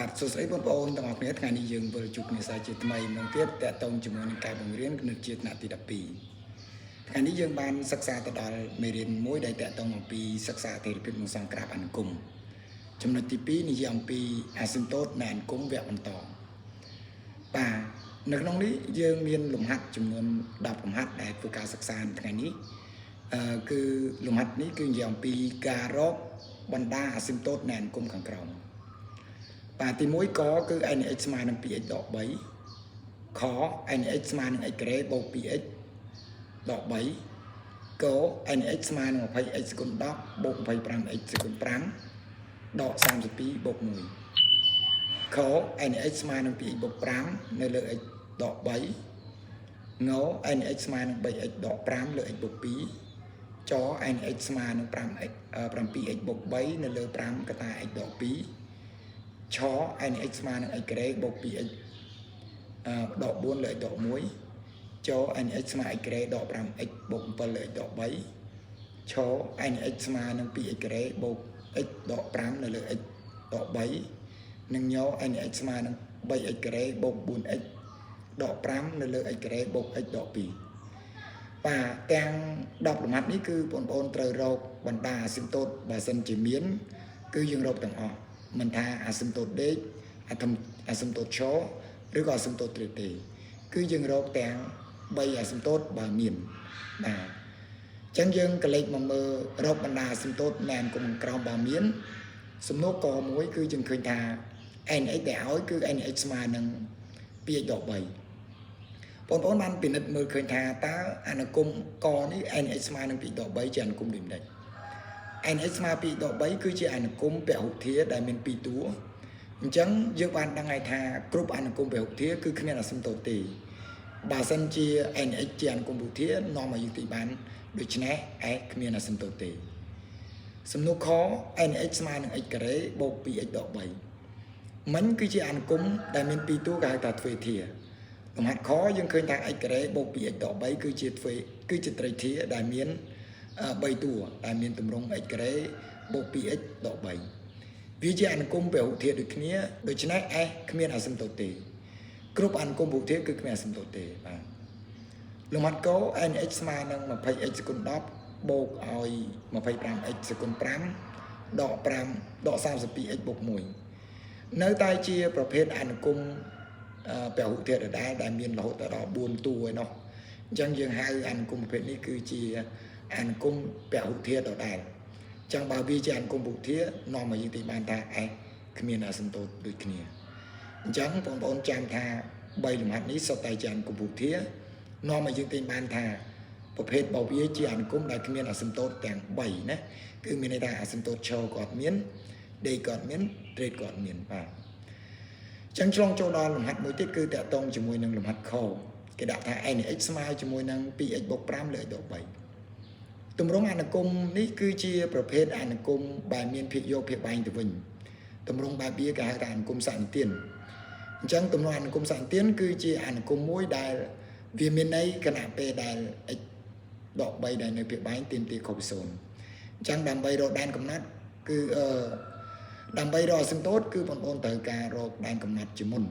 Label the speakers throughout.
Speaker 1: បាទសួស្តីបងប្អូនទាំងអស់គ្នាថ្ងៃនេះយើងវិលជួបគ្នាសាជាថ្មីម្ដងទៀតតាក់ទងជាមួយនឹងការបង្រៀនគណិតជាថ្នាក់ទី12ថ្ងៃនេះយើងបានសិក្សាទៅដល់មេរៀនមួយដែលតាក់ទងអំពីសិក្សាអតិថិភាពនិងសង្ក្រាបអនុគមចំណុចទី2និយាយអំពីអាស៊ីមតូតនៃអនុគមវគ្គបន្តបាទនៅក្នុងនេះយើងមានលំហាត់ចំនួន10លំហាត់ដែលធ្វើការសិក្សានៅថ្ងៃនេះអឺគឺលំហាត់នេះគឺនិយាយអំពីការរកបណ្ដាអាស៊ីមតូតនៃអនុគមខាងក្រោម បាទទី1កគឺ nx ស្មើនឹង 2x ដក3ខ nx ស្មើនឹង x ការ៉េបូក 2x ដក3ក nx ស្មើនឹង 20x គុណ10បូក 25x គុណ5ដក32បូក1ខ nx ស្មើនឹង 2x បូក5នៅលើ x ដក3ង nx ស្មើនឹង 3x ដក5លើ x បូក2ច nx ស្មើនឹង 5x 7x បូក3នៅលើ5កតា x ដក2ឆ nx ស្មើនឹង x ការ៉េបូក 2x អឺដក4លើ x ដក1ច nx ស្មើ x ការ៉េដក 5x បូក7លើ x ដក3ឆ nx ស្មើនឹង 2x ការ៉េបូក x ដក5នៅលើ x ដក3និងញ nx ស្មើនឹង 3x ការ៉េបូក 4x ដក5នៅលើ x ការ៉េបូក x ដក2បាទទាំង10លំហាត់នេះគឺបងប្អូនត្រូវរកបណ្ដាអាស៊ីមតូតបើសិនជាមាន គឺយើងរកទាំងអស់មិនថាអាស៊ីមតូតដេកអាធំអាស៊ីមតូតឈឬក៏អាស៊ីមតូតទ្រេទេគឺយើងរកទាំង3អាស៊ីមតូតបើមានបាទអញ្ចឹងយើងក៏លេខមកមើលរកបណ្ដាអាស៊ីមតូតនៃអនុគមក្រោមបើមាន សំណួរកមួយគឺយើងឃើញថា nx ដែលឲ្យគឺ nx ស្មើនឹង 2x ដក3បងប្អូនបានពិនិត្យមើលឃើញថាតើអនុគមកនេះ nx ស្មើនឹង2ដក3ជាអនុគមដូចម្ដេច nx ស្មើ2ដក3គឺជាអនុគមពហុធាដែលមាន2តួអញ្ចឹងយើងបានដឹងហើយថាគ្រប់អនុគមពហុធាគឺគ្មានអាស៊ីមតូតទេបើសិនជា nx ជាអនុគមពហុធានាំឲ្យយើងទីបានដូច្នេះ s គ្មានអាស៊ីមតូតទេសំណួរខ nx ស្មើនឹង x ការ៉េបូក 2x ដក3មិញគឺជាអនុគមដែលមាន2តួគេហៅថាទ្វេធាលំហាត់ខយើងឃើញថា x ការ៉េបូក 2x ដក3គឺជាទ្វេគឺជាត្រីធាដែលមាន3តួដែលមានទម្រង់ x ការ៉េបូក 2x ដក3វាជាអនុគមពហុធាដូចគ្នាដូច្នេះ s គ្មានអាស៊ីមតូតទេគ្រប់អនុគមពហុធាគឺគ្មានអាស៊ីមតូតទេបាទលំហាត់ក nx ស្មើនឹង 20x គុណ10បូកឲ្យ 25x គុណ5ដក5ដក 32x បូក1នៅតែជាប្រភេទអនុគមពហុធាតុដដែលដែលមានរហូតដល់4តួឯណោះអញ្ចឹងយើងហៅអនុគមប្រភេទនេះគឺជាអនុគមពហុធាតុដដែលអញ្ចឹងបើវាជាអនុគមពហុធាតុនាំឲ្យយើងទីបានថា s គ្មានអាសន្ទោតដូចគ្នាអញ្ចឹងបងប្អូនចាំថា3លំហាត់នេះសុទ្ធតែជាអនុគមពហុធាតុនាំឲ្យយើងទាញបានថាប្រភេទរបស់វាជាអនុគមដែលគ្មានអាសន្ទោតទាំង3ណាគឺមានន័យថាអាសន្ទោតឈក៏អត់មានដេកក៏អត់មានត្រេតក៏អត់មានបាទចឹងឆ្លងចូលដល់លំហាត់មួយទៀតគឺតាក់ទងជាមួយនឹងលំហាត់ខគេដាក់ថា nx ស្មើជាមួយនឹង 2x បូក5លើ x ដក3ទម្រង់អនុគមនេះគឺជាប្រភេទអនុគមបែបមានភាគយកភាគបែងទៅវិញទម្រង់បែបវាគេហៅថាអនុគមសន្និទានអញ្ចឹងទម្រង់អនុគមសន្និទានគឺជាអនុគមមួយដែលវាមានន័យខណៈពេលដែល x ដក3ដែលនៅភាគបែងទាមទារខុសពី0អញ្ចឹងដើម្បីរកដែនកំណត់គឺអឺដើម្បីរកអាស៊ីមតូតគឺបងប្អូនត្រូវការរកដែនកំណត់ជាមុន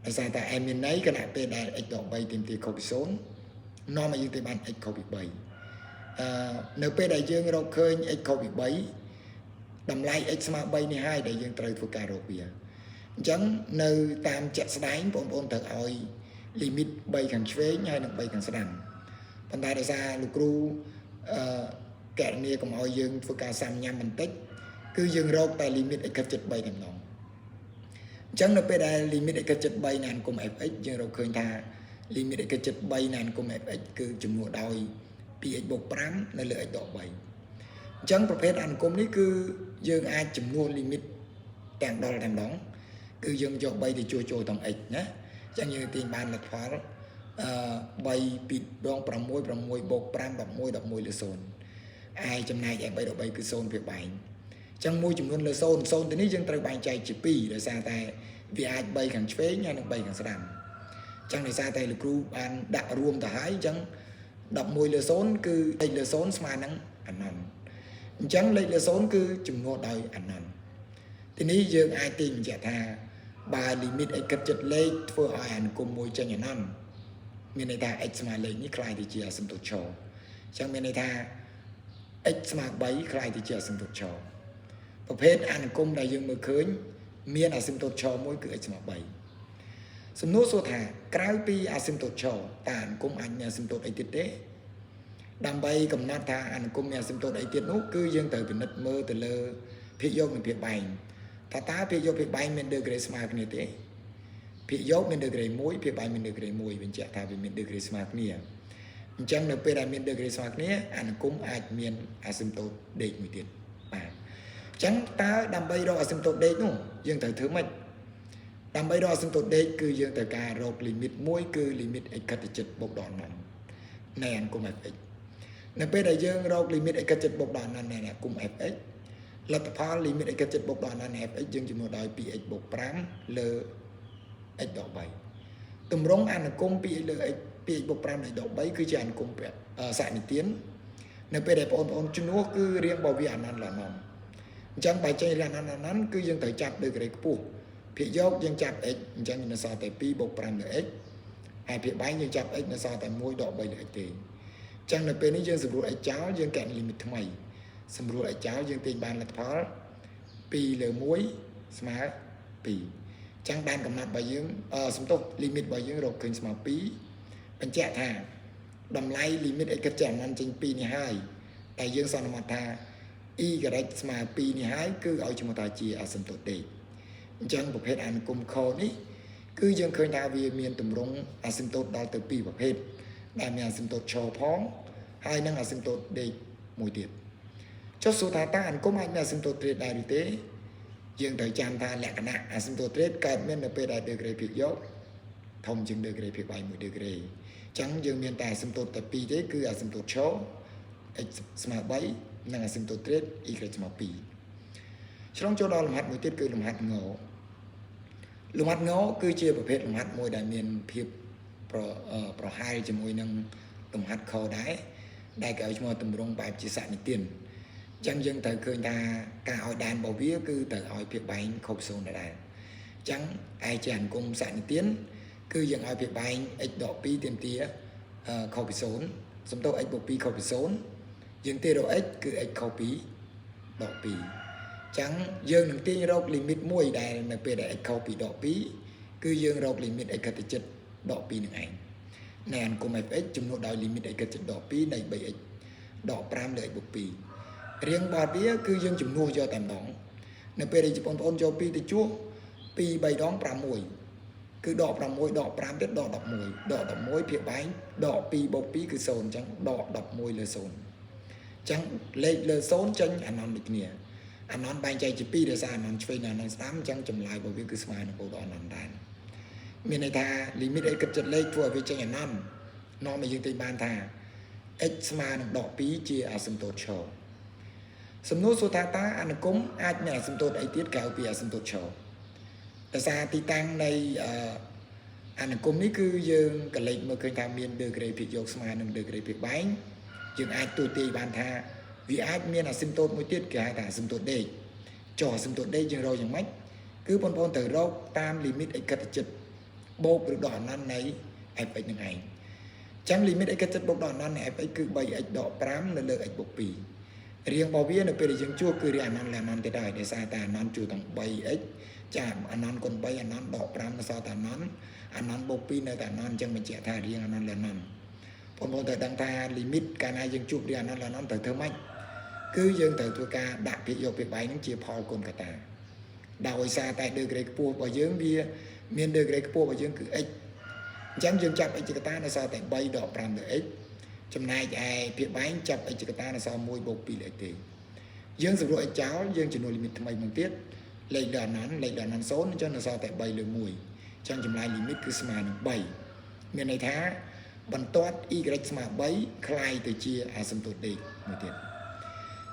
Speaker 1: ដោយសារតែ m មានន័យខណៈពេលដែល x ដក3ទាមទារខុសពី0នាំឲ្យយើងទៅបាន x ខុសពី3អឺនៅពេលដែលយើងរកឃើញ x ខុសពី3តម្លៃ x ស្មើ3នេះហើយដែលយើងត្រូវធ្វើការរកវាអញ្ចឹងនៅតាមជាក់ស្ដែងបងប្អូនត្រូវឲ្យ limit 3ខាងឆ្វេងហើយនិង3ខាងស្ដាំប៉ុន្តែដោយសារលោកគ្រូអឺកណនីកុំឲ្យយើងធ្វើការសាំញ៉ាំបន្តិចគឺយើងរកតែ limit x ខិតជិត3តែម្ដងអញ្ចឹងនៅពេលដែល limit x ខិតជិត3នៃអនុគម fx យើងរកឃើញថា limit x ខិតជិត3នៃអនុគម fx គឺជំនួសដោយ 2x បូក5នៅលើ x ដក3អញ្ចឹងប្រភេទអនុគមនេះគឺយើងអាចជំនួស limit ទាំងដល់តែម្ដងគឺយើងយក3ទៅជួសចូលទាំង x ណាអញ្ចឹងយើងទាញបានលទ្ធផលអឺ3 2ដង6 6បូក5 11 11លើ0ឯចំណែកឯ3ដល់3គឺ0ភាគបែងអញ្ចឹងមួយចំនួនលើ0 0ទៅនេះយើងត្រូវបែងចែកជា2ដោយសារតែវាអាច3ខាងឆ្វេងហើយនិង3ខាងស្ដាំអញ្ចឹងដោយសារតែលោកគ្រូបានដាក់រួមទៅហើយអញ្ចឹង11លើ0គឺលេខលើ0ស្មើនឹងអនន្តអញ្ចឹងលេខលើ0គឺចំនួនដោយអនន្តទីនេះយើងអាចទាញបញ្ជាក់ថា បើ limit x គិតចិត្តលេខធ្វើឲ្យអនុគមន៍មួយចេញអនន្តមានន័យថា x ស្មើលេខនេះក្លាយទៅជាអាសិមតុតឈរអញ្ចឹងមានន័យថា x ស្មើ3ក្លាយទៅជាអាសិមតុតឈរប្រភេទអនុគមន៍ដែលយើងមើលឃើញមានអាសិមតុតឈរមួយគឺ x ស្មើ3សំណួរសួរថាក្រៅពីអាសិមតុតឈរតើអនុគមន៍អាចមានអាសិមតុតអីទៀតទេដើម្បីកំណត់ថាអនុគមន៍មានអាសិមតុតអីទៀតនោះគឺយើងត្រូវពិនិត្យមើលទៅលើភាគយកនិងភាគបែងថាតើភាគយកភាគបែងមានដឺក្រេស្មើគ្នាទេភាគយកមានដឺក្រេ1ភាគបែងមានដឺក្រេ1បញ្ជាក់ថាវាមានដឺក្រេស្មើគ្នាអញ្ចឹងនៅពេលដែលមានដឺក្រេស្មើគ្នាអនុគមន៍អាចមានអាសិមតុតដេកមួយទៀតបាទអញ្ចឹងតើដើម្បីរកអាសិមតុតដេកនោះយើងត្រូវធ្វើម៉េចដើម្បីរកអាសិមតុតដេកគឺយើងត្រូវការរក limit មួយគឺ limit x ខិតទៅជិតបូកដល់អនន្តនៃអនុគមន៍ fx នៅពេលដែលយើងរក limit x ខិតជិតបូកដល់អនន្តនៃអនុគមន៍ fx លទ្ធផល limit x ខិតជិតបូកដល់អនន្តនៃ fx យើងចំនួនដោយ 2x បូក5លើ x ដក3ទម្រង់អនុគមន៍ 2x លើ x 2x បូក5លើ x ដក3គឺជាអនុគមន៍សនិទាននៅពេលដែលបងប្អូនជំនួសគឺរៀងរបស់វាអនន្តលអនន្តអញ្ចឹងបើចេញរៀងអនន្តអនន្តគឺយើងត្រូវចាប់ដឺក្រេខ្ពស់ភាគយកយើងចាប់ x អញ្ចឹងនៅសល់តែ2បូក5លើ x ហើយភាគបែងយើងចាប់ x នៅសល់តែ1ដក3លើ x ទេអញ្ចឹងនៅពេលនេះយើងសម្រួល x ចោលយើងកណ limit ថ្មីសម្រួល x ចោលយើងទាញបានលទ្ធផល2លើ1ស្មើ2ចឹងដែនកំណត់របស់យើងសំទោស limit របស់យើងរកឃើញស្មើ2បញ្ជាក់ថាតម្លៃ limit x គិតចេះអនន្តចេញ2នេះហើយតែយើងសន្មតថា y ស្មើ2នេះហើយគឺឲ្យឈ្មោះថាជាអាសិមតុតដេកអញ្ចឹងប្រភេទអនុគមន៍ខនេះគឺយើងឃើញថាវាមានទម្រង់អាសិមតុតដល់ទៅ2ប្រភេទដែលមានអាសិមតុតឈរផងហើយនិងអាសិមតុតដេកមួយទៀតចុះសួរថាតើអនុគមន៍អាចមានអាសិមតុតទ្រេតដែរឬទេយើងត្រូវចាំថាលក្ខណៈអាសិមតុតទ្រេតកើតមាននៅពេលដែលដឺក្រេភាគយកធំជាងដឺក្រេភាគបែង1ដឺក្រេអញ្ចឹងយើងមានតែអាសិមតុតតែ2ទេគឺអាសិមតុតឈរ x ស្មើ3និងអាសិមតុតទ្រេត y ស្មើ2ឆ្លងចូលដល់លំហាត់មួយទៀតគឺលំហាត់ងលំហាត់ងគឺជាប្រភេទលំហាត់មួយដែលមានភាពប្រប្រហែលជាមួយនឹងលំហាត់ខដែរដែលគេឲ្យឈ្មោះទម្រង់បែបជាសនិទានអញ្ចឹងយើងត្រូវឃើញថាការឲ្យដែនរបស់វាគឺត្រូវឲ្យភាពបែងខុស0ដដែលអញ្ចឹងឯជាអនុគមន៍សនិទានគឺយើងឲ្យភាពបែង x ដក2ទាមទារខុសពី0សំទោស x បូក2ខុសពី0យើងទាញរក x គឺ x ខុសពីដក2អញ្ចឹងយើងនឹងទាញរក limit មួយដែលនៅពេលដែល x ខុសពីដក2គឺយើងរក limit x ខិតទៅជិតដក2នឹងឯងនៃអនុគមន៍ fx ចំនួនដោយ limit x ខិតជិតដក2នៃ 3x ដក5លើ x បូក2រៀងរបស់វាគឺយើងជំនួសយកតែម្ដងនៅពេលដែលបងប្អូនយក2ទៅជួស2 3ដង6គឺដក6ដក5ទៀតដក11ដក11ភាគបែងដក2បូក2គឺ0អញ្ចឹងដក11លើ0អញ្ចឹងលេខលើ0ចេញអនន្តដូចគ្នាអនន្តបែងចែកជា2ដោយសារអនន្តឆ្វេងនិងអនន្តស្ដាំអញ្ចឹងចម្លើយរបស់វាគឺស្មើនឹងបូកដល់អនន្តដែរមានន័យថា limit x គិតចិត្តលេខធ្វើឲ្យវាចេញអនន្តនាំឲ្យយើងទិញបានថា x ស្មើនឹងដក2ជាអាសិមតូតឈរសំណួរសួរថាតើអនុគមន៍អាចមានអាសិមតូតអីទៀតក្រៅពីអាសិមតូតឈរដោយសារទីតាំងនៃអនុគមន៍នេះគឺយើងកលេចមើលឃើញថាមានដឺក្រេភាគយកស្មើនឹងដឺក្រេភាគបែងយើងអាចទូទាយបានថាវាអាចមានអាសិមតូតមួយទៀតគេហៅថាអាសិមតូតដេកចុះអាសិមតូតដេកយើងរកយ៉ាងម៉េចគឺបងប្អូនត្រូវរកតាម limit x គិតចិត្តបូកឬដកអនន្តនៃ fx នឹងឯងចឹង limit x គិតចិត្តបូកដល់អនន្តនៃ fx គឺ 3x ដក5នៅលើ x បូក2រៀងរបស់វានៅពេលដែលយើងជួសគឺរៀងអនន្តលើអនន្តទៀតហើយដោយសារតែអនន្តជួសទាំង 3x ចាអនន្តគុណ3អនន្តដក5នៅសល់តែអនន្តអនន្តបូក2នៅតែអនន្តអញ្ចឹងបញ្ជាក់ថារៀងអនន្តលើអនន្តបងប្អូនត្រូវដឹងថា limit កាលណាយើងជួបរៀងអនន្តលើអនន្តត្រូវធ្វើម៉េចគឺយើងត្រូវធ្វើការដាក់ភាគយកភាគបែងនឹងជាផលគុណកតាដោយសារតែដឺក្រេខ្ពស់របស់យើងវាមានដឺក្រេខ្ពស់របស់យើងគឺ x អញ្ចឹងយើងចាប់ x ជាកតានៅសល់តែ3ដក5លើ x ចំណែកឯភាគបែងចាប់ x ជាកតានៅសល់1បូក2លើ x ទេយើងសម្រួល x ចោលយើងចំនួន limit ថ្មីមួយទៀតលេខដល់អនន្តលេខដល់អនន្ត0អញ្ចឹងនៅសល់តែ3លើ1អញ្ចឹងចម្លើយ limit គឺស្មើនឹង3មានន័យថាបន្ទាត់ y ស្មើ3ក្លាយទៅជាអាសិមតុតដេកមួយទៀត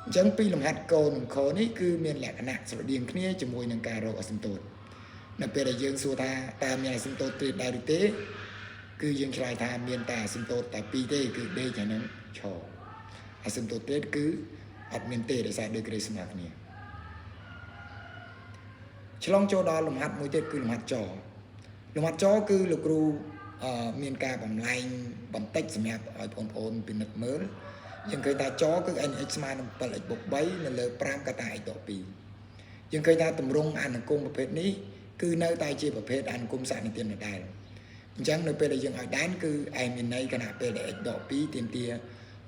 Speaker 1: អញ្ចឹងពីលំហាត់កនិងខនេះគឺមានលក្ខណៈស្រដៀងគ្នាជាមួយនឹងការរកអាសិមតុតនៅពេលដែលយើងសួរថាតើមានអាសិមតុតទ្រេតដែរឬទេគឺយើងឆ្លើយថាមានតែអាសិមតុតតែពីរទេគឺដេកហើយនឹងឈរអាសិមតុតទ្រេតគឺអត់មានទេដោយសារដឺក្រេស្មើគ្នា ឆ្លងចូលដល់លំហាត់មួយទៀតគឺលំហាត់ចលំហាត់ចគឺលោកគ្រូអឺមានការបំលែងបន្តិចសម្រាប់ឲ្យបងប្អូនពិនិត្យមើលយើងឃើញថាចគឺ nx ស្មើនឹង 7x បូក3នៅលើ5កតា x ដក2យើងឃើញថាទម្រង់អនុគមប្រភេទនេះគឺនៅតែជាប្រភេទអនុគមសនិទានដដែលអញ្ចឹងនៅពេលដែលយើងឲ្យដែនគឺឯមានន័យខណៈពេលដែល x ដក2ទាមទារ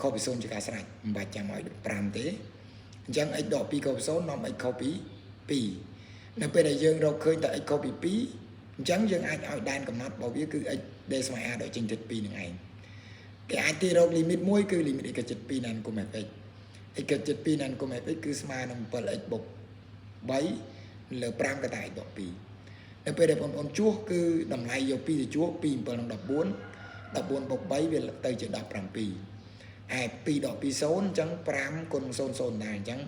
Speaker 1: ខុសពី0ជាការស្រេចមិនបាច់ចាំឲ្យ5ទេអញ្ចឹង x ដក2ខុសពី0នាំ x ខុសពី2នៅពេលដែលយើងរកឃើញតែ x ខុសពី2អញ្ចឹងយើងអាចឲ្យដែនកំណត់របស់វាគឺ x ដែលស្មើ a ដកចេញទៅ2នឹងឯងគេអាចទាយរក limit មួយគឺ limit x ជិត2នៃអនុគម fx x ជិត2នៃអនុគម fx គឺស្មើនឹង 7x បូក3លើ5កតា x ដក2នៅពេលដែលបងប្អូនជួសគឺតម្លៃយក2ទៅជួស2 7និង14 14បូក3វាទៅជា17ឯ2ដក2 0អញ្ចឹង5គុណ0 0ដែរអញ្ចឹង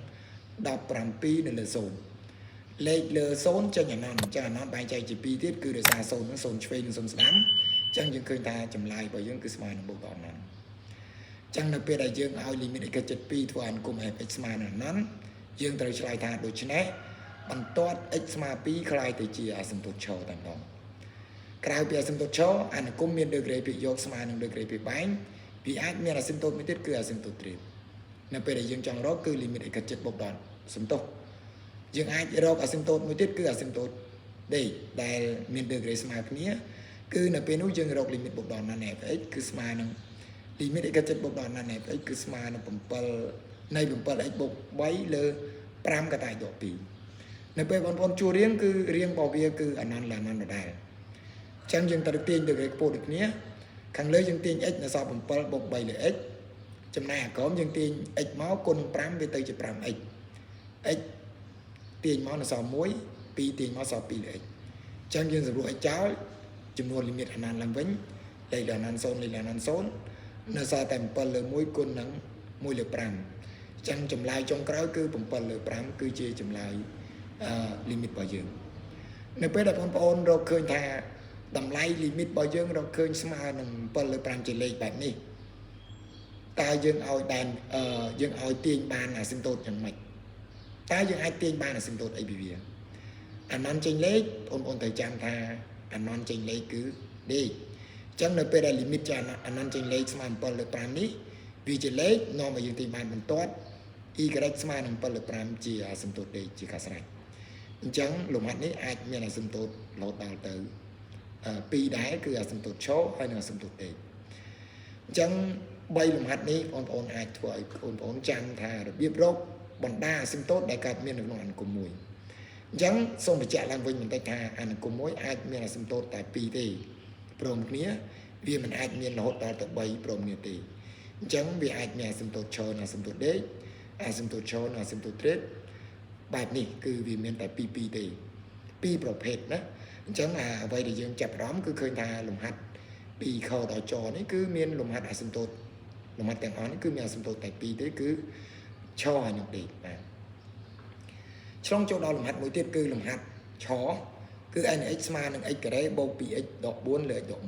Speaker 1: 17នៅលើ0លេខលើ0ចេញអាណន្តអញ្ចឹងអាណន្តបែងចែកជា2ទៀតគឺដោយសារ0ហ្នឹង0ឆ្វេងនិង0ស្ដាំអញ្ចឹងយើងឃើញថាចម្លើយរបស់យើងគឺស្មើនឹងបូកដល់អនន្តអញ្ចឹងនៅពេលដែលយើងឲ្យ limit x ជិត2ធ្វើអនុគម fx ស្មើនឹងអនន្តយើងត្រូវឆ្លើយថាដូច្នេះបន្ទាត់ x ស្មើ2ក្លាយទៅជាអាសឹមតូតឈរតែម្ដងក្រៅពីអាសឹមតូតឈរអនុគមមានដឺក្រេភាគយកស្មើនឹងដឺក្រេភាគបែងវាអាចមានអាសឹមតូតមួយទៀតគឺអាសឹមតូតទ្រៀបនៅពេលដែលយើងចង់រកគឺ limit x ជិតបូកដល់សំទោសយើងអាចរកអាសឹមតូតមួយទៀតគឺអាសឹមតូត d ដែលមានដឺក្រេស្មើគ្នាគឺនៅពេលនោះយើងរក limit បូកដល់ណា fx គឺស្មើនឹង limit x ជិតបូកដល់ណា fx គឺស្មើនឹង7នៃ 7x បូក3លើ5កតា x ដក2នៅពេលបងប្អូនជួរៀងគឺរៀងរបស់វាគឺអនន្តលើអនន្តដដែលអញ្ចឹងយើងត្រូវទាញទៅគេខ្ពស់ដូចគ្នាខាងលើយើងទាញ x នៅសល់7បូក3លើ x ចំណែកអាក្រោមយើងទាញ x មកគុណ5វាទៅជា 5x x ទាញមកនៅសល់1 2ទាញមកសល់2លើ x អញ្ចឹងយើងសម្រួល x ចោលចំនួន limit អនន្តឡើងវិញលេខលើអនន្ត0លេខលើអនន្ត0នៅសល់តែ7លើ1គុណនឹង1លើ5អញ្ចឹងចម្លើយចុងក្រោយគឺ7លើ5គឺជាចម្លើយអឺ limit របស់យើងនៅពេលដែលបងប្អូនរកឃើញថាតម្លៃ limit របស់យើងរកឃើញស្មើនឹង7លើ5ជាលេខបែបនេះតើយើងឲ្យដែនអឺយើងឲ្យទាញបានអាស៊ីមតូតយ៉ាងម៉េចតើយើងអាចទាញបានអាស៊ីមតូតអីពីវាអានន្តចេញលេខបងប្អូនត្រូវចាំថាអានន្តចេញលេខគឺលេខអញ្ចឹងនៅពេលដែល limit ចាអានន្តចេញលេខស្មើ7លើ5នេះវាជាលេខនាំឲ្យយើងទាញបានបន្ទាត់ y ស្មើនឹង7លើ5ជាអាស៊ីមតូតលេខជាការស្រេចអញ្ចឹងលំហាត់នេះអាចមានអាស៊ីមតូតរហូតដល់ទៅ2ដែរគឺអាស៊ីមតូតឈរហើយនិងអាស៊ីមតូតដេកអញ្ចឹង3លំហាត់នេះបងប្អូនអាចធ្វើឲ្យបងប្អូនចាំថារបៀបរកបណ្ដាអាស៊ីមតូតដែលកើតមាននៅក្នុងអនុគមមួយអញ្ចឹងសូមបញ្ជាក់ឡើងវិញបន្តិចថាអនុគមមួយអាចមានអាស៊ីមតូតតែ2ទេព្រមគ្នាវាមិនអាចមានរហូតដល់ទៅ3ព្រមគ្នាទេអញ្ចឹងវាអាចមានអាស៊ីមតូតឈរនិងអាស៊ីមតូតដេកអាស៊ីមតូតឈរនិងអាស៊ីមតូតទ្រេតបែបនេះគឺវាមានតែ2 2ទេពីរប្រភេទណាអញ្ចឹងអាអ្វីដែលយើងចាប់អារម្មណ៍គឺឃើញថាលំហាត់ពីខដល់ចនេះគឺមានលំហាត់អាស៊ីមតូតលំហាត់ទាំងអស់នេះគឺមានអាស៊ីមតូតតែ2ទេគឺឈរហើយនឹងដេកបាទឆ្លងចូលដល់លំហាត់មួយទៀតគឺលំហាត់ឆគឺ nx ស្មើនឹង x ការ៉េបូក 2x ដក4លើ x ដក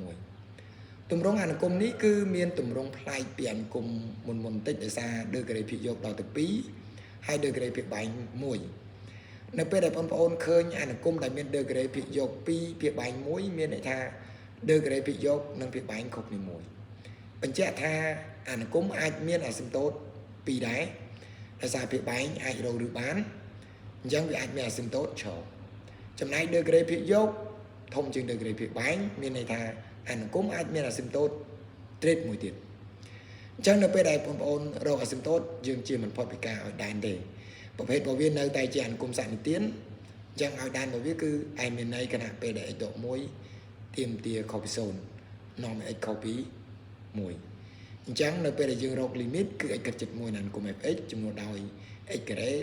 Speaker 1: 1ទម្រង់អនុគមនេះគឺមានទម្រង់ប្លែកពីអនុគមមុនមុនបន្តិចដោយសារដឺក្រេភាគយកដល់ទៅ2ហើយដឺក្រេភាគបែង1នៅពេលដែលបងប្អូនឃើញអនុគមដែលមានដឺក្រេភាគយក2ភាគបែង1មានន័យថាដឺក្រេភាគយកនិងភាគបែងខុសគ្នាមួយបញ្ជាក់ថាអនុគមអាចមានអាស៊ីមតូត2ដែរដោយសារភាគបែងអាចរកឬបានអញ្ចឹងវាអាចមានអាស៊ីមតូតឈរចំណែកដឺក្រេភាគយកធំជាងដឺក្រេភាគបែងមានន័យថាអនុគមអាចមានអាស៊ីមតូតទ្រេតមួយទៀតអញ្ចឹងនៅពេលដែលបងប្អូនរកអាស៊ីមតូតយើងជាមិនផុតពីការឲ្យដែនទេប្រភេទរបស់វានៅតែជាអនុគមសនិទានអញ្ចឹងឲ្យដែនរបស់វាគឺឯមានន័យខណៈពេលដែល x ដក1ទាមទារខុសពី0នាំឲ្យ x ខុសពី1អញ្ចឹងនៅពេលដែលយើងរក limit គឺ x គិតជិត1នៃអនុគម fx ចំនួនដោយ x ការ៉េ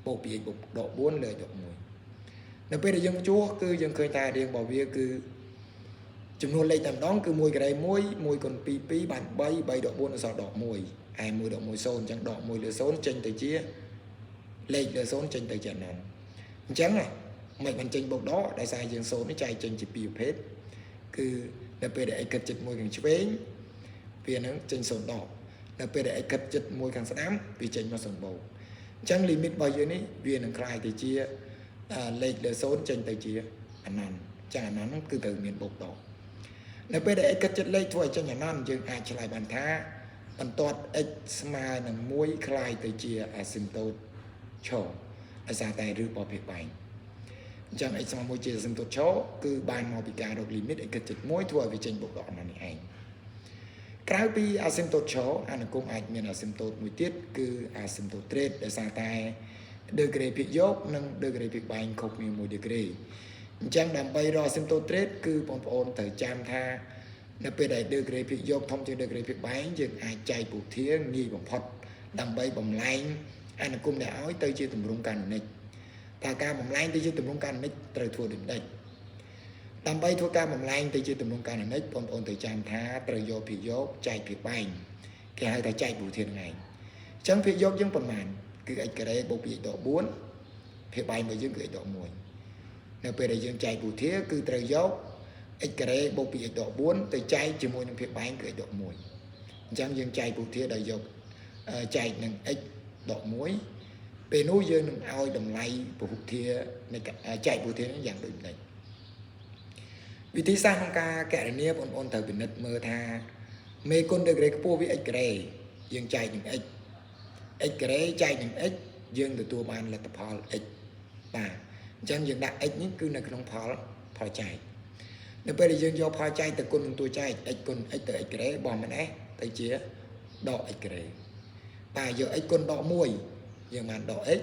Speaker 1: បូក 2x បូកដក4លើដក1នៅពេលដែលយើងជួសគឺយើងឃើញថារាងរបស់វាគឺចំនួនលេខតែម្ដងគឺ1ការ៉េ1 1គុណ2 2បាន3 3ដក4អសល់ដក1ឯ1ដក1 0អញ្ចឹងដក1លើ0ចេញទៅជាលេខលើ0ចេញទៅជាអនន្តអញ្ចឹងមិនបានចេញបូកដកដោយសារយើង0នេះចែកចេញជាពីរប្រភេទគឺនៅពេលដែល x គិតជិត1ខាងឆ្វេងវានឹងចេញ0ដកនៅពេលដែល x គិតជិត1ខាងស្ដាំវាចេញមក0បូកអញ្ចឹង limit របស់យើងនេះវានឹងក្លាយទៅជា លេខលើ0ចេញទៅជាអនន្តចឹងអនន្តហ្នឹងគឺត្រូវមានបូកដកនៅពេលដែល x គិតចិត្តលេខធ្វើឲ្យចេញអនន្តយើងអាចឆ្លើយបានថាបន្ទាត់ x ស្មើនឹង1ក្លាយទៅជាអាស៊ីមតូតឈរដោយសារតែឬរបស់ភាគបែងអញ្ចឹង x ស្មើ1ជាអាស៊ីមតូតឈរគឺបានមកពីការរក limit x គិតចិត្ត1ធ្វើឲ្យវាចេញបូកដកអនន្តនេះឯងក្រៅពីអាស៊ីមតូតឈរអនុគមអាចមានអាស៊ីមតូតមួយទៀតគឺអាស៊ីមតូតទ្រេតដោយសារតែដឺក្រេភាគយកនិងដឺក្រេភាគបែងខុសគ្នា1ដឺក្រេអញ្ចឹងដើម្បីរកអាស៊ីមតូតទ្រេតគឺបងប្អូនត្រូវចាំថានៅពេលដែលដឺក្រេភាគយកធំជាងដឺក្រេភាគបែងយើងអាចចែកពុធាងាយបំផុតដើម្បីបំលែងអនុគមដែលឲ្យទៅជាទម្រង់កាណូនិកតើការបំលែងទៅជាទម្រង់កាណូនិកត្រូវធ្វើដូចម្ដេចដើម្បីធ្វើការបំលែងទៅជាទម្រង់កាណូនិកបងប្អូនត្រូវចាំថាត្រូវយកភាគយកចែកភាគបែងគេហៅថាចែកពុធាហ្នឹងឯងអញ្ចឹងភាគយកយើងប៉ុន្មានគឺ x ការ៉េបូក 2x ដក4ភាគបែងរបស់យើងគឺ x ដក1នៅពេលដែលយើងចែកពុធាគឺត្រូវយក x ការ៉េបូក 2x ដក4ទៅចែកជាមួយនឹងភាគបែងគឺ x ដក1អញ្ចឹងយើងចែកពុធាដោយយកចែកនឹង x ដក1ពេលនោះយើងនឹងឲ្យតម្លៃពហុធានៃចែកពហុធានេះយ៉ាងដូចម្ដេចវិធីសាស្ត្រក្នុងការកណនាបងប្អូនត្រូវពិនិត្យមើលថាមេគុណដឺក្រេខ្ពស់វា x ការ៉េយើងចែកនឹង x x ការ៉េចែកនឹង x យើងទទួលបានលទ្ធផល x បាទអញ្ចឹងយើងដាក់ x នេះគឺនៅក្នុងផលផលចែកនៅពេលដែលយើងយកផលចែកទៅគុណនឹងតួចែក x គុណ x ទៅ x ការ៉េបោះម្នេះទៅជាដក x ការ៉េបាទយក x គុណដក1យើងបានដក x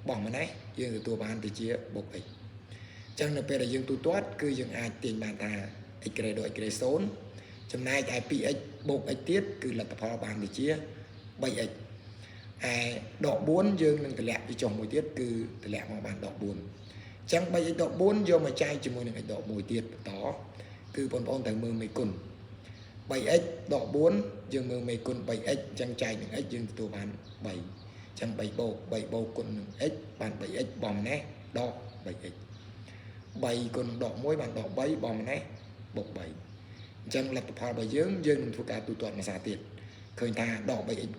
Speaker 1: បោះម្នេះយើងទទួលបានទៅជាបូក x អញ្ចឹងនៅពេលដែលយើងទូទាត់គឺយើងអាចទាញបានថា x ការ៉េដក x ការ៉េ0ចំណែកឯ 2x បូក x ទៀតគឺលទ្ធផលបានទៅជា 3x ឯដក4យើងនឹងតម្លាក់វាចុះមួយទៀតគឺតម្លាក់មកបានដក4អញ្ចឹង 3x ដក4យកមកចែកជាមួយនឹង x ដក1ទៀតបន្តគឺបងប្អូនត្រូវមើលមេគុណ 3x ដក4យើងមើលមេគុណ 3x អញ្ចឹងចែកនឹង x យើងទទួលបាន3អញ្ចឹង3បូក3បូកគុណនឹង x បាន 3x បំនេះដក 3x 3គុណនឹងដក1បានដក3បំនេះបូក3អញ្ចឹងលទ្ធផលរបស់យើងយើងនឹងធ្វើការទូទាត់មួយសារទៀតឃើញថាដក 3x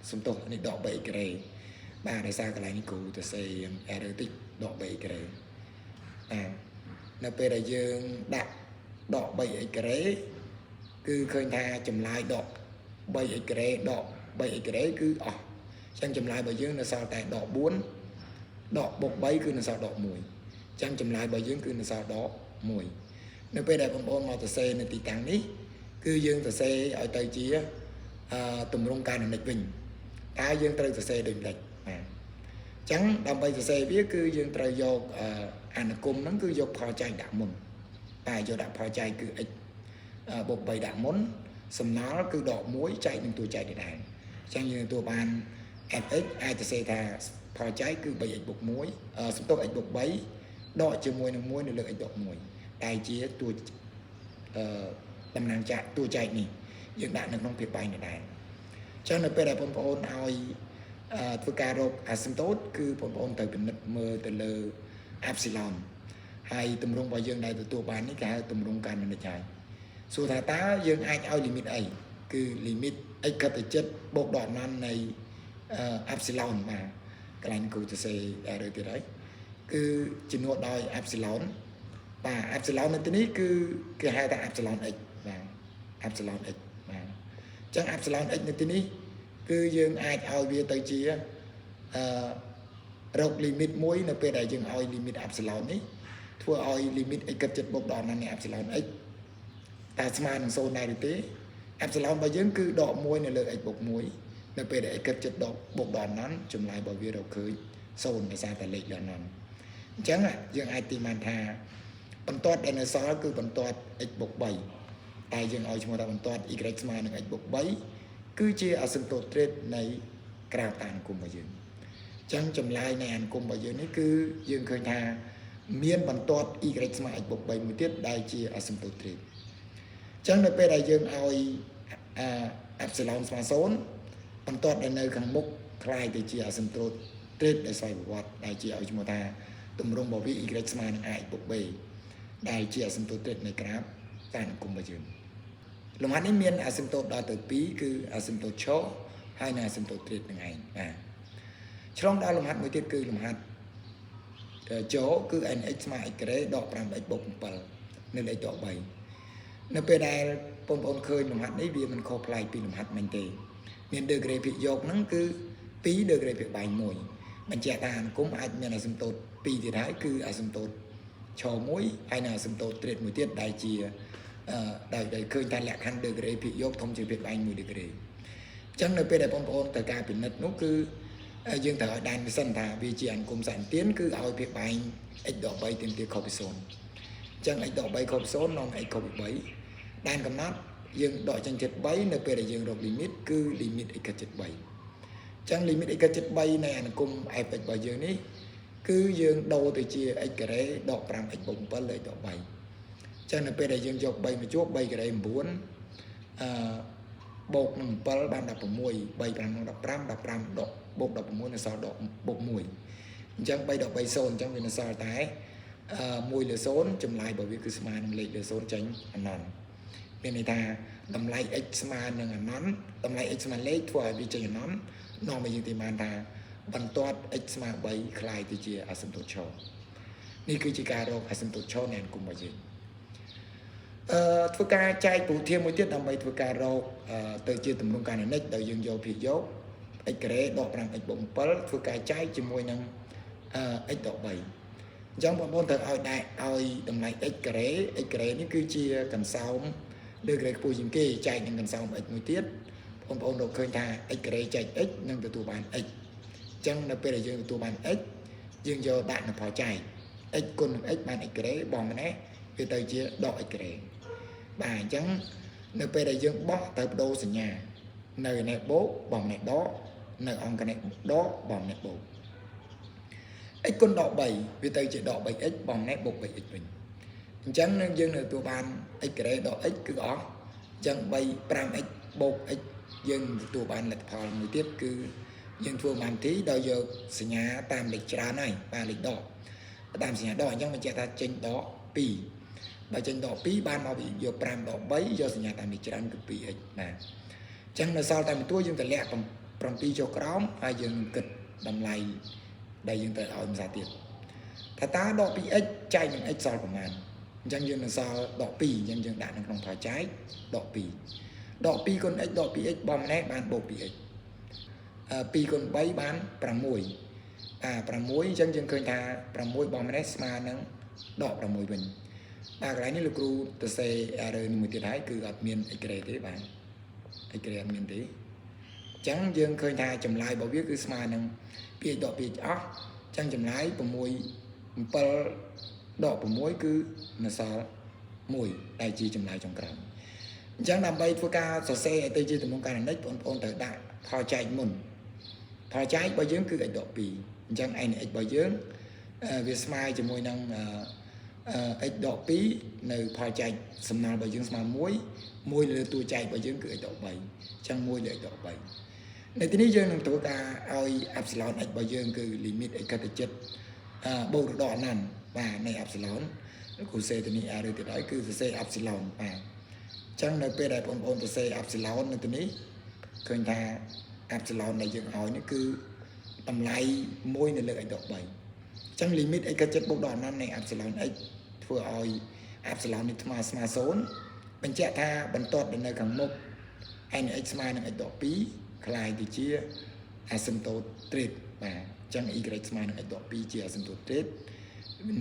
Speaker 1: សំទោសនេះដក 3x ការ៉េបាទដោយសារកន្លែងនេះគ្រូទៅសេ error តិចដក 3x ការ៉េបាទនៅពេលដែលយើងដាក់ដក 3x ការ៉េគឺឃើញថាចម្លើយដក 3x ការ៉េដក 3x ការ៉េគឺអស់អញ្ចឹងចម្លើយរបស់យើងនៅសល់តែដក4ដកបូក3គឺនៅសល់ដក1អញ្ចឹងចម្លើយរបស់យើងគឺនៅសល់ដក1នៅពេលដែលបងប្អូនមកសរសេរនៅទីតាំងនេះគឺយើងសរសេរឲ្យទៅជាអឺទម្រង់ការនិចវិញតើយើងត្រូវសរសេរដូចម្ដេចបាទអញ្ចឹងដើម្បីសរសេរវាគឺយើងត្រូវយកអនុគមហ្នឹងគឺយកផលចែកដាក់មុនតែយកដាក់ផលចែកគឺ x បូក3ដាក់មុនសំណល់គឺដក1ចែកនឹងតួចែកដដែលអញ្ចឹងយើងទទួលបាន fx អាចសរសេរថាផលចែកគឺ 3x បូក1សំទោស x បូក3ដកជាមួយនឹង1នៅលើ x ដក1តែជាតួអឺតំណាងចាក់តួចែកនេះយើងដាក់នៅក្នុងភាពបែងដដែលអញ្ចឹងនៅពេលដែលបងប្អូនឲ្យធ្វើការរកអាស៊ីមតូតគឺបងប្អូនត្រូវពិនិត្យមើលទៅលើ epsilon ហើយទម្រង់របស់យើងដែលទទួលបាននេះគេហៅទម្រង់ការនិចហើយសួរថាតើយើងអាចឲ្យ limit អីគឺ limit x ខិតទៅចិត្តបូកដកណាន់នៃ epsilon បាទកន្លែងគ្រូទៅសេ error ទៀតហើយគឺជំនួសដោយ epsilon បាទ epsilon នៅទីនេះគឺគេហៅថា epsilon x បាទ epsilon x បាទអញ្ចឹង epsilon x នៅទីនេះគឺយើងអាចឲ្យវាទៅជាអឺរក limit មួយនៅពេលដែលយើងឲ្យ limit epsilon នេះធ្វើឲ្យ limit x គិតចិត្តបូកដល់ណានៃ epsilon x តើស្មើនឹង0ដែរឬទេ epsilon របស់យើងគឺដក1នៅលើ x បូក1នៅពេលដែល x គិតចិត្តដកបូកដល់ណាន់ចម្លើយរបស់វារកឃើញ0ដោយសារតែលេខដល់ណាន់អញ្ចឹងយើងអាចទីបានថាបន្ទាត់ដែលនៅសល់គឺបន្ទាត់ x បូក3តែយើងឲ្យឈ្មោះថាបន្ទាត់ y ស្មើនឹង x បូក3គឺជាអាស៊ីមតូតទ្រេតនៃក្រាបតាអនុគមរបស់យើងអញ្ចឹងចម្លើយនៃអនុគមរបស់យើងនេះគឺយើងឃើញថាមានបន្ទាត់ y ស្មើ x បូក3មួយទៀតដែលជាអាស៊ីមតូតទ្រេតអញ្ចឹងនៅពេលដែលយើងឲ្យអា epsilon ស្មើ0បន្ទាត់ដែលនៅខាងមុខក្លាយទៅជាអាស៊ីមតូតទ្រេតដែលស្វ័យប្រវត្តិដែលជាឲ្យឈ្មោះថាទម្រង់របស់វា y ស្មើនឹង ax បូក b ដែលជាអាស៊ីមតូតទ្រេតនៃក្រាបតាអនុគមរបស់យើងលំហាត់នេះមានអាស៊ីមតូតដល់ទៅ2គឺអាស៊ីមតូតឈរហើយនិងអាស៊ីមតូតទ្រេតនឹងឯងបាទឆ្លងដល់លំហាត់មួយទៀតគឺលំហាត់ ចូលគឺ nx ស្មើ x ការ៉េដក 5x បូក7នៅលេខដក3នៅពេលដែលបងប្អូនឃើញលំហាត់នេះវាមិនខុសប្លែកពីលំហាត់មិញទេមានដឺក្រេភាគយកហ្នឹងគឺ2ដឺក្រេភាគបែង1បញ្ជាក់ថាអនុគមអាចមានអាសឹមតូត2ទៀតហើយគឺអាសឹមតូតឈ1ហើយនិងអាសឹមតូតទ្រេតមួយទៀតដែលជាអឺដែលដែលឃើញថាលក្ខខណ្ឌដឺក្រេភាគយកធំជាងភាគបែង1ដឺក្រេអញ្ចឹងនៅពេលដែលបងប្អូនត្រូវការពិនិត្យនោះគឺយើងត្រូវឲ្យដែនវាសិនថាវាជាអនុគមសន្ទានគឺឲ្យភាគបែង x ដក3ទាមទារខុសពី0អញ្ចឹង x ដក3ខុសពី0នាំ x ខុសពី3ដែនកំណត់យើងដកចេញជិត3នៅពេលដែលយើងរក limit គឺ limit x ខិតជិត3អញ្ចឹង limit x ខិតជិត3នៃអនុគម fx របស់យើងនេះគឺយើងដូរទៅជា x ការ៉េដក 5x បូក7លើ x ដក3អញ្ចឹងនៅពេលដែលយើងយក3មកជួប3ការ៉េ9អឺបូកនឹង7បាន16 3 5នឹង15 15ដកបូក16នៅសល់ដកបូក1អញ្ចឹង3ដក3 0អញ្ចឹងវានៅសល់តែអឺ1លើ0ចម្លើយរបស់វាគឺស្មើនឹងលេខលើ0ចេញអនន្តមានន័យថាតម្លៃ x ស្មើនឹងអនន្តតម្លៃ x ស្មើលេខធ្វើឲ្យវាចេញអនន្តនាំឲ្យយើងទីបានថាបន្ទាត់ x ស្មើ3ក្លាយទៅជាអាសឹមតូតឈនេះគឺជាការរកអាសឹមតូតឈនៃអនុគមរបស់យើងអឺធ្វើការចែកពហុធាមួយទៀតដើម្បីធ្វើការរកទៅជាទម្រង់ការនិចដោយយើងយកភាគយក x ការ៉េដក 5x បូក7ធ្វើការចែកជាមួយនឹង x ដក3អញ្ចឹងបងប្អូនត្រូវឲ្យដែរឲ្យតម្លៃ x ការ៉េ x ការ៉េនេះគឺជាកន្សោមលើការ៉េខ្ពស់ជាងគេចែកនឹងកន្សោម x មួយទៀតបងប្អូនរកឃើញថា x ការ៉េចែក x នឹងទទួលបាន x អញ្ចឹងនៅពេលដែលយើងទទួលបាន x យើងយកដាក់នៅផលចែក x គុណនឹង x បាន x ការ៉េបងម្នេះវាទៅជាដក x ការ៉េបាទអញ្ចឹងនៅពេលដែលយើងបោះត្រូវបដូរសញ្ញានៅនេះបូកបងនេះដកនៅអង្គនេះដកបងនេះបូក x គុណដក3វាទៅជាដក 3x បងនេះបូក 3x វិញអញ្ចឹងនឹងយើងនៅទទួលបាន x ការ៉េដក x គឺអស់អញ្ចឹង3 5x បូក x យើងទទួលបានលទ្ធផលមួយទៀតគឺយើងធ្វើបានទីដោយយកសញ្ញាតាមលេខច្រើនហើយបាទលេខដកតាមសញ្ញាដកអញ្ចឹងបញ្ជាក់ថាចេញដក2បើចេញដក2បានមកពីយក5ដក3យកសញ្ញាតាមលេខច្រើនគឺ 2x បាទអញ្ចឹងនៅសល់តែមួយតួយើងតម្លាក់7ចុះក្រោមហើយយើងគិតតម្លៃដែលយើងត្រូវឲ្យភាសាទៀតថាតើដក 2x ចែកនឹង x សល់ប្រមាណអញ្ចឹងយើងនឹងសល់ដក2អញ្ចឹងយើងដាក់នៅក្នុងផលចែកដក2ដក2គុណ x ដក 2x បំណេះបានបូក 2x 2គុណ3បាន6អា6អញ្ចឹងយើងឃើញថា6បំណេះស្មើនឹងដក6វិញបាទកន្លែងនេះលោកគ្រូទៅសេ error នេះមួយទៀតហើយគឺអត់មាន x ទេបាទ x អត់មានទេអញ្ចឹងយើងឃើញថាចម្លើយរបស់វាគឺស្មើនឹង2ដក2អស់អញ្ចឹងចម្លើយ6 7ដក6គឺនៅសល់1ដែលជាចម្លើយចុងក្រោយអញ្ចឹងដើម្បីធ្វើការសរសេរឲ្យទៅជាទម្រង់ការនិចបងប្អូនត្រូវដាក់ផលចែកមុនផលចែករបស់យើងគឺ x ដក2អញ្ចឹង n x របស់យើងវាស្មើជាមួយនឹង x ដក2នៅផលចែកសំណល់របស់យើងស្មើ1 1លើតួចែករបស់យើងគឺ x ដក3អញ្ចឹង1លើ x ដក3នៅទីនេះយើងនឹងធ្វើការឲ្យ epsilon x របស់យើងគឺ limit x ខិតទៅជិតបូកឬដកអនន្តបាទនៃ epsilon គ្រូសេទៅនេះ error ទៀតហើយគឺសរសេរ epsilon បាទអញ្ចឹងនៅពេលដែលបងប្អូនសរសេរ epsilon នៅទីនេះឃើញថា epsilon ដែលយើងឲ្យនេះគឺតម្លៃ1នៅលើ x ដក3អញ្ចឹង limit x ខិតជិតបូកដល់អនន្តនៃ epsilon x ធ្វើឲ្យ epsilon នេះស្មើស្មើ0បញ្ជាក់ថាបន្ទាត់ដែលនៅខាងមុខ n x ស្មើនឹង x ដក2ក្លាយទៅជា asymptote ទ្រេតបាទអញ្ចឹង y ស្មើនឹង x ដក2ជា asymptote ទ្រេត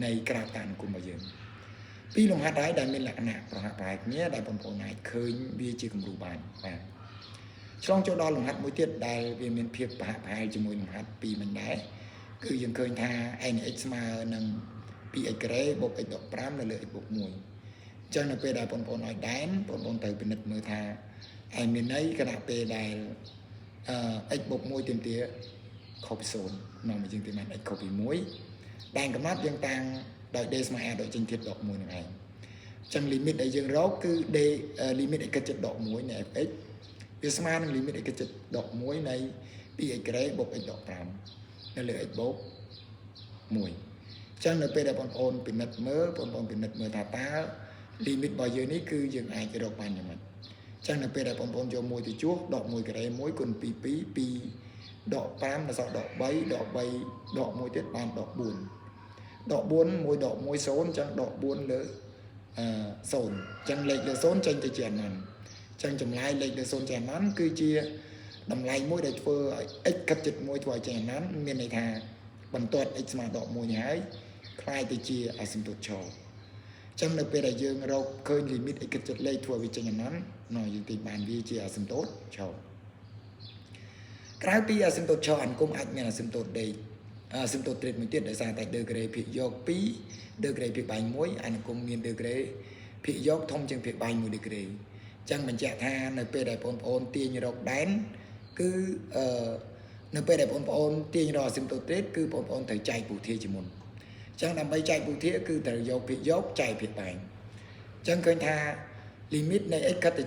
Speaker 1: នៃក្រាបតានុគមរបស់យើងពីរលំហាត់ហើយដែលមានលក្ខណៈប្រហាក់ប្រហែលគ្នាដែលបងប្អូនអាចឃើញវាជាគំរូបានបាទឆ្លងចូលដល់លំហាត់មួយទៀតដែលវាមានភាពប្រហាក់ប្រហែលជាមួយលំហាត់ពីរមិនដែរគឺយើងឃើញថា nx ស្មើនឹង 2x ការ៉េបូក x ដក5នៅលើ x បូក1អញ្ចឹងនៅពេលដែលបងប្អូនឲ្យដែនបងប្អូនត្រូវពិនិត្យមើលថាឯមានន័យខណៈពេលដែលអឺ x បូក1ទាមទារខុសពី0នាំឲ្យយើងទីបាន x ខុសពី1ដែនកំណត់យើងតាំងដោយ d ស្មើ a ដកចេញធាតុដក1នឹងឯងអញ្ចឹង limit ដែលយើងរកគឺ d limit x គិតជិតដក1នៃ fx វាស្មើនឹង limit x គិតជិតដក1នៃ 2x ការ៉េបូក x ដក5នៅលើ x បូក1ចឹងនៅពេលដែលបងប្អូនពិនិត្យមើលបងប្អូនពិនិត្យមើលថាតើ limit របស់យើងនេះគឺយើងអាចរកបានយ៉ាងម៉េចចឹងនៅពេលដែលបងប្អូនយក1ទៅជួសដក1ការ៉េ1គុណ2 2 2ដក5ដល់សល់ដក3ដក3ដក1ទៀតបានដក4 ដក4 1ដក1 0អញ្ចឹងដក4លើអឺ0អញ្ចឹងលេខលើ0ចេញទៅជាអនន្តអញ្ចឹងចម្លើយលេខលើ0ចេញអនន្តគឺជាតម្លៃមួយដែលធ្វើឲ្យ x ខិតជិត1ធ្វើឲ្យចេញអនន្តមានន័យថាបន្ទាត់ x ស្មើដក1នេះហើយក្លាយទៅជាអាស៊ីមតូតឈរអញ្ចឹងនៅពេលដែលយើងរកឃើញ limit x ខិតជិតលេខធ្វើឲ្យវាចេញអនន្តណោះយើងទាញបានវាជាអាស៊ីមតូតឈរក្រៅពីអាស៊ីមតូតឈរអនុគមអាចមានអាស៊ីមតូតដេកអាស៊ីមតូតទ្រេតមួយទៀតដោយសារតែដឺក្រេភាគយក2ដឺក្រេភាគបែង1អនុគមមានដឺក្រេភាគយកធំជាងភាគបែង1ដឺក្រេអញ្ចឹងបញ្ជាក់ថានៅពេលដែលបងប្អូនទាញរកដែនគឺអឺនៅពេលដែលបងប្អូនទាញរកអាស៊ីមតូតទ្រេតគឺបងប្អូនត្រូវចែកពុធាជាមុនអញ្ចឹងដើម្បីចែកពុធាគឺត្រូវយកភាគយកចែកភាគបែងអញ្ចឹងឃើញថា limit នៃ x ខិតទៅ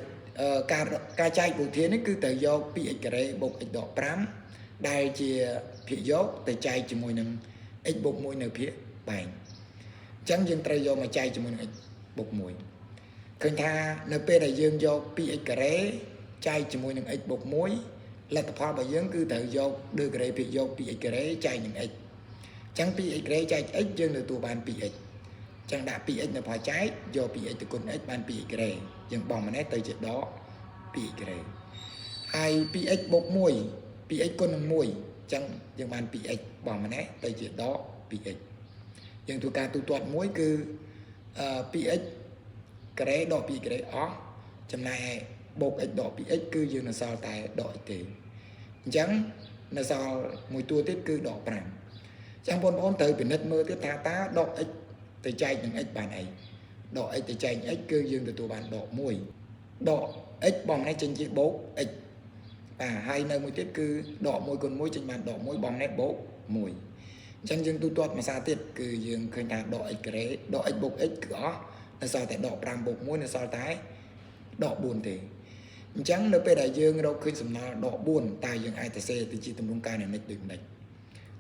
Speaker 1: ការការចែកពុធានេះគឺត្រូវយក 2x ការ៉េបូក x ដក5ដែលជាភាគយកទៅចែកជាមួយនឹង x បូក1នៅភាគបែងអញ្ចឹងយើងត្រូវយកមកចែកជាមួយនឹង x បូក1ឃើញថានៅពេលដែលយើងយក 2x ការ៉េចែកជាមួយនឹង x បូក1លទ្ធផលរបស់យើងគឺត្រូវយកដឺក្រេភាគយក 2x ការ៉េចែកនឹង x អញ្ចឹង 2x ការ៉េចែក x យើងទទួលបាន 2x ចឹងដាក់ 2x នៅផលចែកយក 2x ទៅគុណ x បាន 2x ការ៉េយើងបោះម្នេះទៅជាដក 2x ការ៉េហើយ 2x បូក1 2x គុណនឹង1អញ្ចឹងយើងបាន 2x បោះម្នេះទៅជាដក 2x យើងធ្វើការទូទាត់មួយគឺអឺ 2x ការ៉េដក 2 ការ៉េអស់ចំណែកឯបូក x ដក 2x គឺយើងនៅសល់តែដក x ទេអញ្ចឹងនៅសល់មួយតួទៀតគឺដក5អញ្ចឹងបងប្អូនត្រូវពិនិត្យមើលទៀតថាតើដក x ទៅចែកនឹង x បានអីដក x ទៅចែក x គឺយើងទទួលបានដក1ដក x បងនេះចេញជាបូក x បាទហើយនៅមួយទៀតគឺដក1គុណ1ចេញបានដក1បងនេះបូក1អញ្ចឹងយើងទូទាត់មួយសារទៀតគឺយើងឃើញថាដក x ការ៉េដក x បូក x គឺអស់នៅសល់តែដក5បូក1នៅសល់តែដក4ទេអញ្ចឹងនៅពេលដែលយើងរកឃើញសំណល់ដក4តើយើងអាចទៅសេទៅជាទម្រង់ការនិមិត្តដូចម្ដេច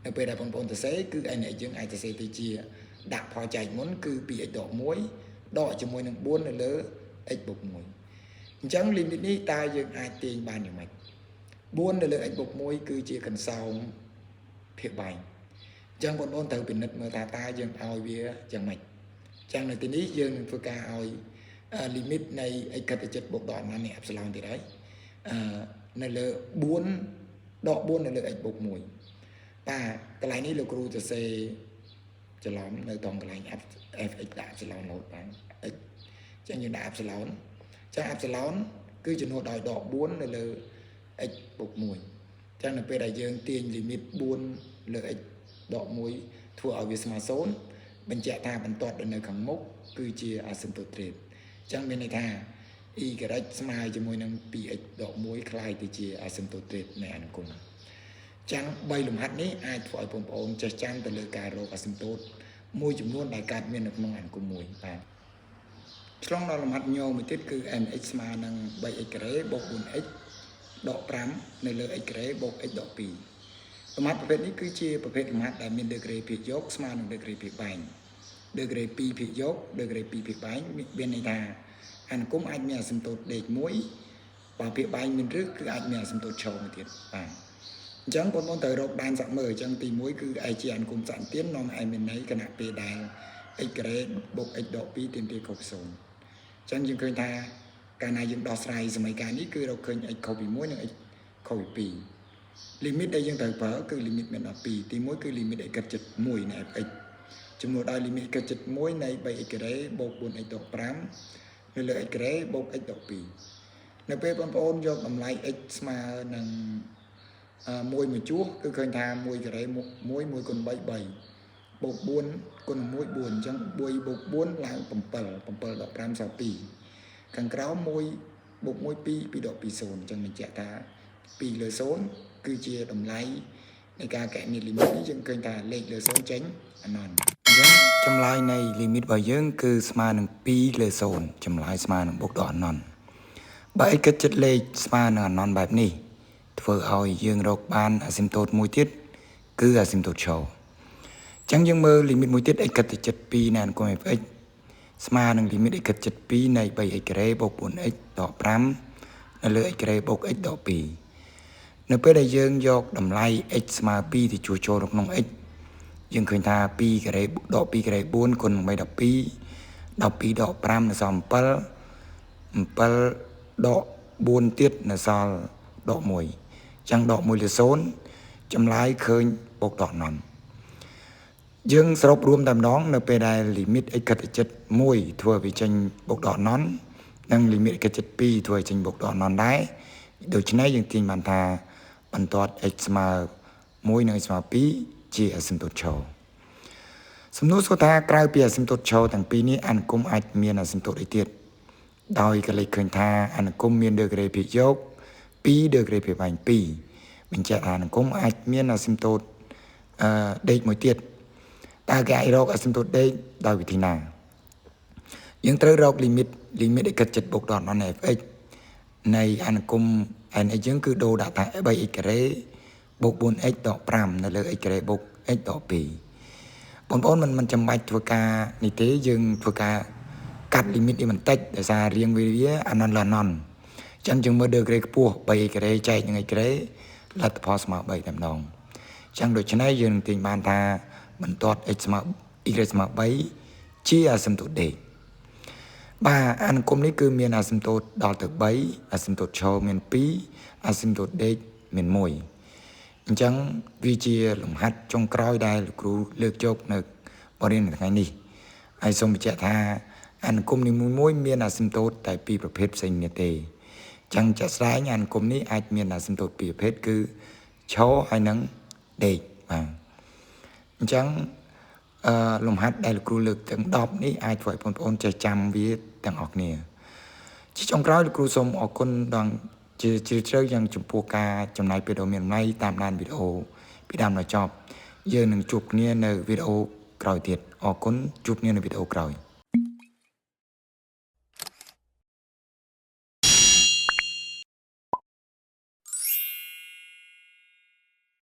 Speaker 1: នៅពេលដែលបងប្អូនទៅសេគឺ n x យើងអាចទៅសេទៅជាដាក់ផលចែកមុនគឺ 2x ដក1ដកជាមួយនឹង4នៅលើ x បូក1អញ្ចឹង limit នេះតើយើងអាចទាញបានយ៉ាងម៉េច4នៅលើ x បូក1គឺជាកន្សោងភាគបែងអញ្ចឹងបងប្អូនត្រូវពិនិត្យមើលថាតើយើងឲ្យវាយ៉ាងម៉េចអញ្ចឹងនៅទីនេះយើងនឹងធ្វើការឲ្យ limit នៃ x ខិតទៅជិតបូកដកណានេះ epsilon ទៀតហើយអឺនៅលើ4ដក4នៅលើ x បូក1បាទកន្លែងនេះលោកគ្រូទៅសេច្រឡំនៅត្រង់កន្លែង fx ដាក់ epsilon រហូតបាទ x ចឹងយើងដាក់ epsilon ចឹង epsilon គឺចំនួនដោយដក4នៅលើ x បូក1ចឹងនៅពេលដែលយើងទាញ limit 4លើ x ដក1ធ្វើឲ្យវាស្មើ0បញ្ជាក់ថាបន្ទាត់ដែលនៅខាងមុខគឺជា asymptote ទ្រេតចឹងមានន័យថា y ស្មើជាមួយនឹង 2x ដក1ក្លាយទៅជា asymptote ទ្រេតនៃអនុគមចឹង3លំហាត់នេះអាចធ្វើឲ្យបងប្អូនចេះចាំទៅលើការរក asymptote មួយចំនួនដែលកើតមាននៅក្នុងអនុគមមួយបាទឆ្លងដល់លំហាត់ញមួយទៀតគឺ nx ស្មើនឹង 3x ការ៉េបូក 4x ដក5នៅលើ x ការ៉េបូក x ដក2លំហាត់ប្រភេទនេះគឺជាប្រភេទលំហាត់ដែលមានដឺក្រេភាគយកស្មើនឹងដឺក្រេភាគបែងដឺក្រេ2ភាគយកដឺក្រេ2ភាគបែងមានន័យថាអនុគមអាចមានអាស៊ីមតូតដេក1បើភាគបែងមានរឹសគឺអាចមានអាស៊ីមតូតឈរមួយទៀតបាទអញ្ចឹងបងប្អូនត្រូវរកដែនសាក់មើលអញ្ចឹងទី1គឺឯជាអនុគមសន្ទាននាំឲ្យមានន័យខណៈពេលដែល x ការ៉េបូក x ដក2ទាមទារខុសពី0អញ្ចឹងយើងឃើញថាកាលណាយើងដោះស្រាយសមីការនេះគឺរកឃើញ x ខុសពី1និង x ខុសពី2 limit ដែលយើងត្រូវប្រើគឺ limit មាន12ទី1គឺ limit x ខិតជិត1នៃ fx ចំនួនដោយ limit ខិតជិត1នៃ 3x ការ៉េបូក 4x ដក5នៅលើ x ការ៉េបូក x ដក2នៅពេលបងប្អូនយកតម្លៃ x ស្មើនឹង1មួយជួសគឺឃើញថា1ការ៉េ1 1គុណ3 3បូក4គុណ1 4អញ្ចឹង1បូក4ឡើង7 7ដក5សល់2ខាងក្រោម1បូក1 2 2ដក2 0អញ្ចឹងបញ្ជាក់ថា2លើ0គឺជាតម្លៃនៃការកណនិត limit នេះយើងឃើញថាលេខលើ0ចេញអនន្តអញ្ចឹងចម្លើយនៃ limit របស់យើងគឺស្មើនឹង2លើ0ចម្លើយស្មើនឹងបូកដកអនន្តបើ x គិតចិត្តលេខស្មើនឹងអនន្តបែបនេះធ្វើឲ្យយើងរកបានអាស៊ីមតូតមួយទៀតគឺអាស៊ីមតូតឈរអញ្ចឹងយើងមើល limit មួយទៀត x គិតទៅជិត2នៃអនុគម fx ស្មើនឹង limit x គិតជិត2នៃ 3x ការ៉េបូក 4x ដក5នៅលើ x ការ៉េបូក x ដក2នៅពេលដែលយើងយកតម្លៃ x ស្មើ2ទៅជួសចូលនៅក្នុង x យើងឃើញថា2ការ៉េដក2ការ៉េ4គុណនឹង3 12 12ដក5នៅសល់7 7ដក4ទៀតនៅសល់ដក1អញ្ចឹងដក1លើ0ចម្លើយឃើញបូកដកណនយើងសរុបរួមតែម្ដងនៅពេលដែល limit x ខិតទៅជិត1ធ្វើឲ្យវាចេញបូកដកណននិង limit x ខិតជិត2ធ្វើឲ្យចេញបូកដកណនដែរដូច្នេះយើងទាញបានថាបន្ទាត់ x ស្មើ1និង x ស្មើ2ជាអាស៊ីមតូតឈរសំណួរសួរថាក្រៅពីអាស៊ីមតូតឈរទាំងពីរនេះអនុគមន៍អាចមានអាស៊ីមតូតអីទៀតដោយកលេចឃើញថាអនុគមន៍មានដឺក្រេភាគយក2ដឺក្រេភាគបែង2បញ្ជាក់ថាអនុគមន៍អាចមានអាស៊ីមតូតអឺដេកមួយទៀតតើគេអាចរកអាស៊ីមតូតដេកដោយវិធីណាយើងត្រូវរក limit limit x គិតចិត្តបូកដល់ n fx នៃអនុគមន៍ nx យើងគឺដូរដាក់ថា 3x ការ៉េបូក 4x ដក5នៅលើ x ការ៉េបូក x ដក2បងប្អូនមិនចាំបាច់ធ្វើការនេះទេយើងធ្វើការកាត់ limit នេះបន្តិចដោយសាររៀងវាអាណនលណនអញ្ចឹងយើងមើល degree ខ្ពស់ 3x ការ៉េចែកនឹង x ការ៉េលទ្ធផលស្មើ3តែម្ដងអញ្ចឹងដូច្នេះយើងនឹងទាញបានថាបន្ទាត់ x ស្មើ y ស្មើ3ជាអាស៊ីមតូតដេកបាទអនុគមន៍នេះគឺមានអាស៊ីមតូតដល់ទៅ3អាស៊ីមតូតឈរមាន2អាស៊ីមតូតដេកមាន1អញ្ចឹងវាជាលំហាត់ចុងក្រោយដែលលោកគ្រូលើកយកនៅបរិញ្ញាថ្ងៃនេះហើយសូមបញ្ជាក់ថាអនុគមន៍នីមួយៗមានអាស៊ីមតូតតែពីរប្រភេទផ្សេងគ្នាទេអញ្ចឹងជាក់ស្ដែងអនុគមន៍នេះអាចមានអាស៊ីមតូតពីរប្រភេទគឺឈរហើយនិងដេកបាទអញ្ចឹងអឺលំហាត់ដែលលោកគ្រូលើកទាំង10នេះអាចធ្វើឲ្យបងប្អូនចេះចាំវាទាំងអស់គ្នាជាចុងក្រោយលោកគ្រូសូមអរគុណដល់ជាជ្រាលជ្រៅយ៉ាងចំពោះការចំណាយពេលដ៏មានតម្លៃតាមដានវីដេអូពីដើមដល់ចប់យើងនឹងជួបគ្នានៅវីដេអូក្រោយទៀតអរគុណជួបគ្នានៅវីដេអូក្រោយ។